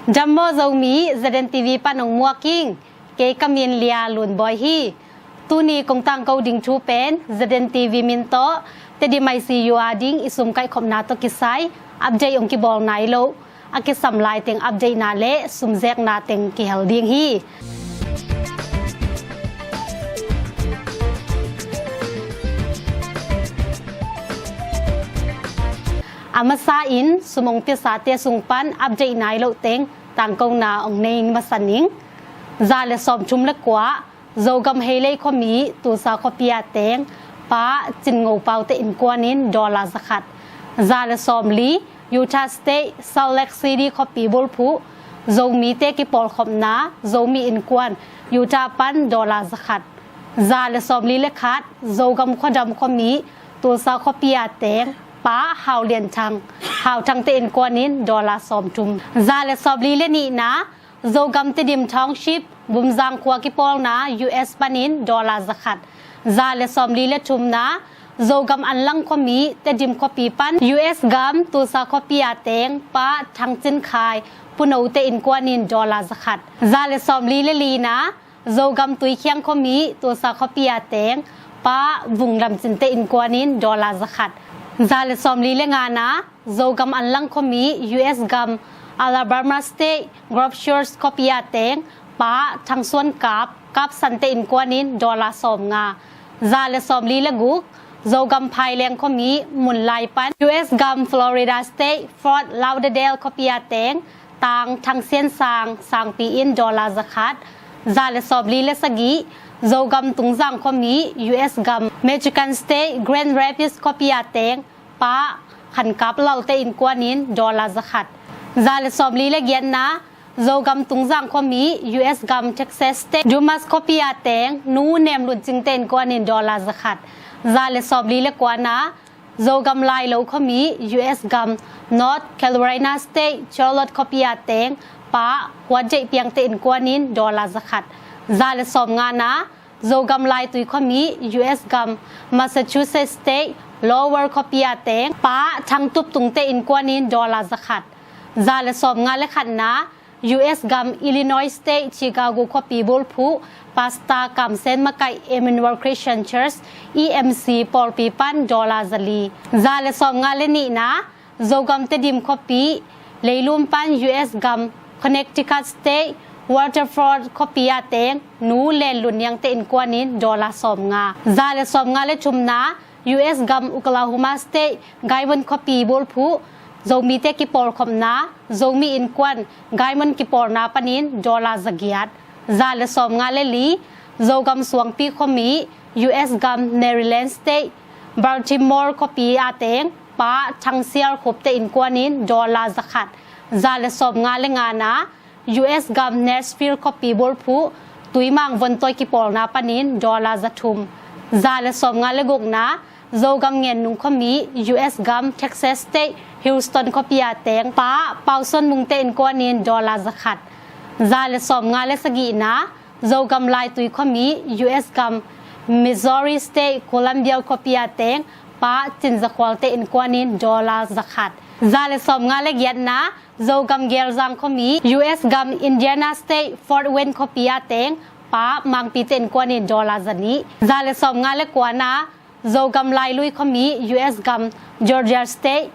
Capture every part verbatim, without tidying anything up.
Dam maw Zomi, Z N T V pan ong muak ing. Kei ka min Lia Lun Bawi hi. Tuni kong tangko ding thu pen Z N T V min tawh Tedim I C U a ding i sum kaihkhopna tawh kisai update ong kibawl nai lo, a kisam lai teng update na le sum zekna teng kihel ding hi. A masa in sum ong piasate sung pan update nai lo teng tangkona ong nei masa ning. Za le sawmthum le kua, Zogam Heilei khuami Tulsa khuapi a teng Pa Cin Ngo Pau te innkuan in dollar zakhat. Za le sawmli, Utah State, Salt Lake City khuapi bulphuh Zomite kipawlkhopna Zomi innkuan Utah pan dollar zakhat. Za le sawmli le khat, Zogam khuadam khuami Tulsa khuapi a teng Pa Hau Lian Thang, Hau Thang te innkuan in dollar sawmthum. Za le sawmli le nihna, Zogam Tedim Township, Bumzang khua kipawlna U S panin dollar zakhat. Za le sawmli le thumna, Zogam Anlang khuami Tedim khuapi pan U S gam Tulsa khuapi a teng Pa Thang Cin Khai, Puno te innkuan in dollar zakhat. Za le sawmli le lina, Zogam Tuikhiang khuami Tulsa khuapi a teng Pa Vung Lam Cin te innkuan in dollar zakhat. Za le sawmli le ngana, Zogam Anlang khuami U S gam Alabama State, Grove Shores khuapi a teng Pa Thang Suan Kap, Kap San te innkuan in dollar sawmnga. Za le sawmli le guk, Zogam Phaileng khuami Munlai pan U S gam Florida State, Fort Lauderdale khuapi a teng Tang Thang Sian Sang, Sangpi in dollar zakhat. Za le sawmli le sagih, Zogam Tungzang khuami U S gam Michigan State, Grand Rapids khuapi a teng Pa Khan Kap Lal te innkuan in dollar zakhat. Za le sawmli le giatna, Zogam Tungzang khuami U S gam Texas State, Dumas khuapi a teng Nu Nem Lun Cing te innkuan in dollar zakhat. Za le sawmli le kuana, Zogam Lailo khuami U S gam North Carolina State, Charlotte khuapi a teng Pa Huat Jaih Piang te innkuan in dollar zakhat. Za le sawmngana, Zogam Laitui khuami U S gam Massachusetts State, Lowell khuapi a teng Pa Thang Tup Tung te innkuan in dollar zakhat. Za le sawmnga le khatna, U S gam Illinois State, Chicago khuapi bulphuh Pastor Kam Sen Makaih, Emmanuel Christian Church, E M C pawlpi pan dollar zali. Za le sawmnga le nihna, Zogam Tedim khuapi Leilum pan U S gam Connecticut State, Waterford khuapi a teng Nu Len Lun Niang te innkuan in dollar sawmnga. Za le sawmnga le thumna, U S gam Oklahoma State, Gaiman khuapi bulphuh Zomite kipawlkhopna Zomi innkuan Gaiman kipawlna panin dollar zagiat. Za le sawmnga le li, Zogam Suangpi khuami U S gam Maryland State, Baltimore khuapi a teng Pa Thang Sial Khup te innkuan in dollar zakhat. Za le sawmnga le ngana, U S gam Nashville khuapi bulphuh Tuimang Vontawi kipawlna panin dollar zathum. Za le sawmnga le gukna, Zogam Ngennung khuami U S gam Texas State, Houston khuapi a teng Pa Pau Suan Mung te innkuan in dollar zakhat. Za le sawmnga le sagihna, Zogam Laitui khuami U S gam Missouri State, Columbia khuapi a teng Pa Cin Za Khual te innkuan in dollar zakhat. Za le sawmnga le giatna, Zogam Gelzang khuami U S gam Indiana State, Fort Wayne khuapi a teng Pa Mangpi te innkuan in dollar zanih. Za le sawmnga le kuana, Zogam Lailui khuami U S gam Georgia State,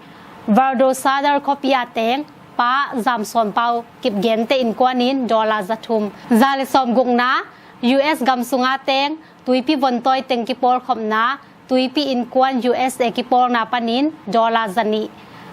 Valdosta khuapi a teng Pa Zam Sawn Pau Kip Gen te innkuan in dollar zathum. Za le sawmgukna, U S gam sunga teng Tuipi Vontawi teng kipawlkhopna Tuipi Innkuan U S A kipawlna panin dollar zanih.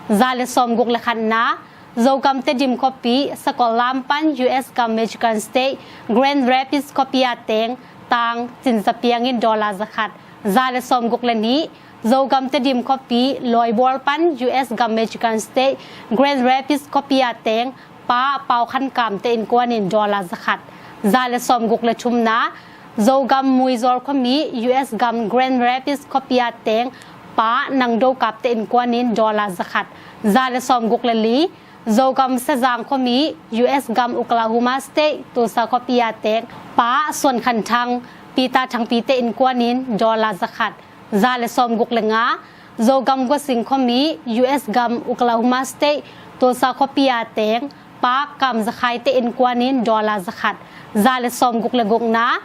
Za le sawmguk le khatna, Zogam Tedim khuapi Sakol Lam pan U S gam Michigan State, Grand Rapids khuapi a teng Tang Cin Za Piang in dollar zakhat. Za le sawmguk le nih, Zogam Tedim khuapi Lawibual pan U S gam Michigan State, Grand Rapids khuapi a teng Pa Pau Khan Kam te innkuan in dollar zakhat. Za le sawmguk le thumna, Zogam Muizawl khuami U S gam Grand Rapids khuapi a teng Pa Nang Do Kap te innkuan in dollar zakhat. Za le sawmguk le li, Zogam Sezang khuami U S gam Oklahoma State, Tulsa khuapi a teng Pa Suan Khan Thang, Peter Thangpi te innkuan in dollar zakhat. Za le sawmguk le nga, Zogam Guasing khuami U S gam Oklahoma State, Tulsa khuapi a teng Pa Kam Za Khai te innkuan in dollar za khat. Za le sawm guk le gukna,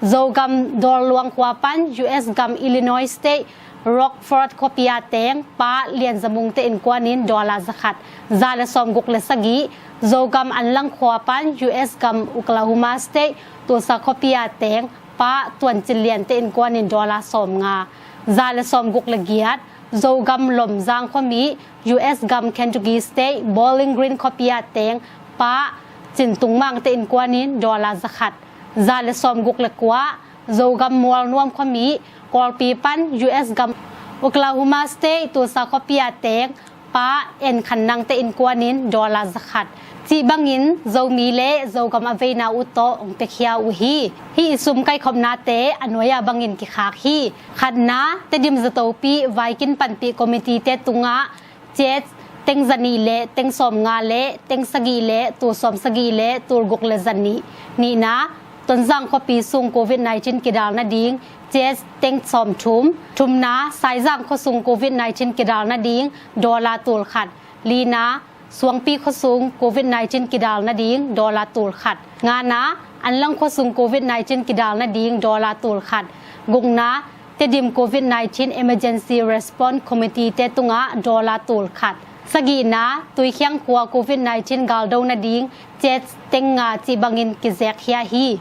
Zogam Dawrluang khua pan U S gam Illinois State Rockford khuapi a teng Pa Lian Za Mung te innkuan in dollar za khat. Za le sawm guk le sagih, Zogam Anlang khua pan U S gam Oklahoma State Tulsa khuapi a teng Pa Tuan Cin Lian te innkuan in dollar sawm nga. Za le sawm guk le giat, Zogam Lomzang khuami U S gam Kentucky State Bowling Green khuapi a teng Pa Cin Tung Mang te innkuan in dollar za khat. Za le sawm guk le kua, Zogam Mualnuam khuami Kawlpi pan U S gam Oklahoma State Tulsa khuapi a teng Pa En Khan Nang te innkuan in dollar za khat. Cih bangin Zomi le Zogam a veina uh tawh hong piakhia uh hi. Hih i sum kaikhopnate a nuai-a bangin kikhak hi. Khatna, Tedim Zatopi Vaikin Panpih Committee te tungah Chet teng za nih le teng sawm nga le teng sagih le tul sawm sagih le tul guk le za nih. Nihna, Tonzang khuapi sung Covid nineteen kidal nading Chet teng sawm thum. Thumna, Saizang khua sung Covid nineteen kidal nading dollar tul khat. Lina, Suangpi khua sung Covid nineteen kidal nading dollar tul khat. Ngana, Anlang khua sung Covid nineteen kidal nading dollar tul khat. Gukna, Tedim Covid nineteen Emergency Response Committee te tungah dollar tul khat. Sagihna, Tuikhiang khua Covid nineteen galdo nading Chet teng nga cih bangin kizekkhia hi.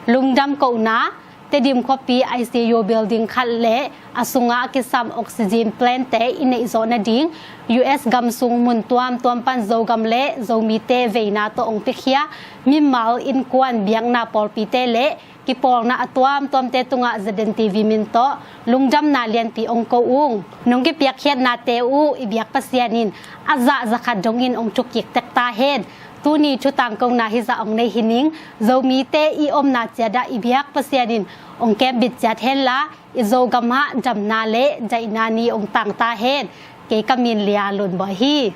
Lungdam kohna, Tedim khuapi I C U building khat le a sungah a kisam oxygen plant te i neih zawh nading U S gam sung mun tuamtuam pan Zogam le Zomite veina tawh hong piakhia mimal, innkuan, biakna pawlpite le kipawlna a tuamtuamte tungah Z N T V min tawh lungdamna lianpi hong ko ung. Nong kipiakkhiatnate uh i biak Pasian in a zah za khat dongin hong thukik tek ta hen. Tuni thu tangkona hizah hong nei hi ning. Zomite i omna ciatah i biak Pasian in hong kembit ciat henla, i Zogam ah damna le daihna ni hong tang ta hen. Kei ka min Lia Lun Bawi hi.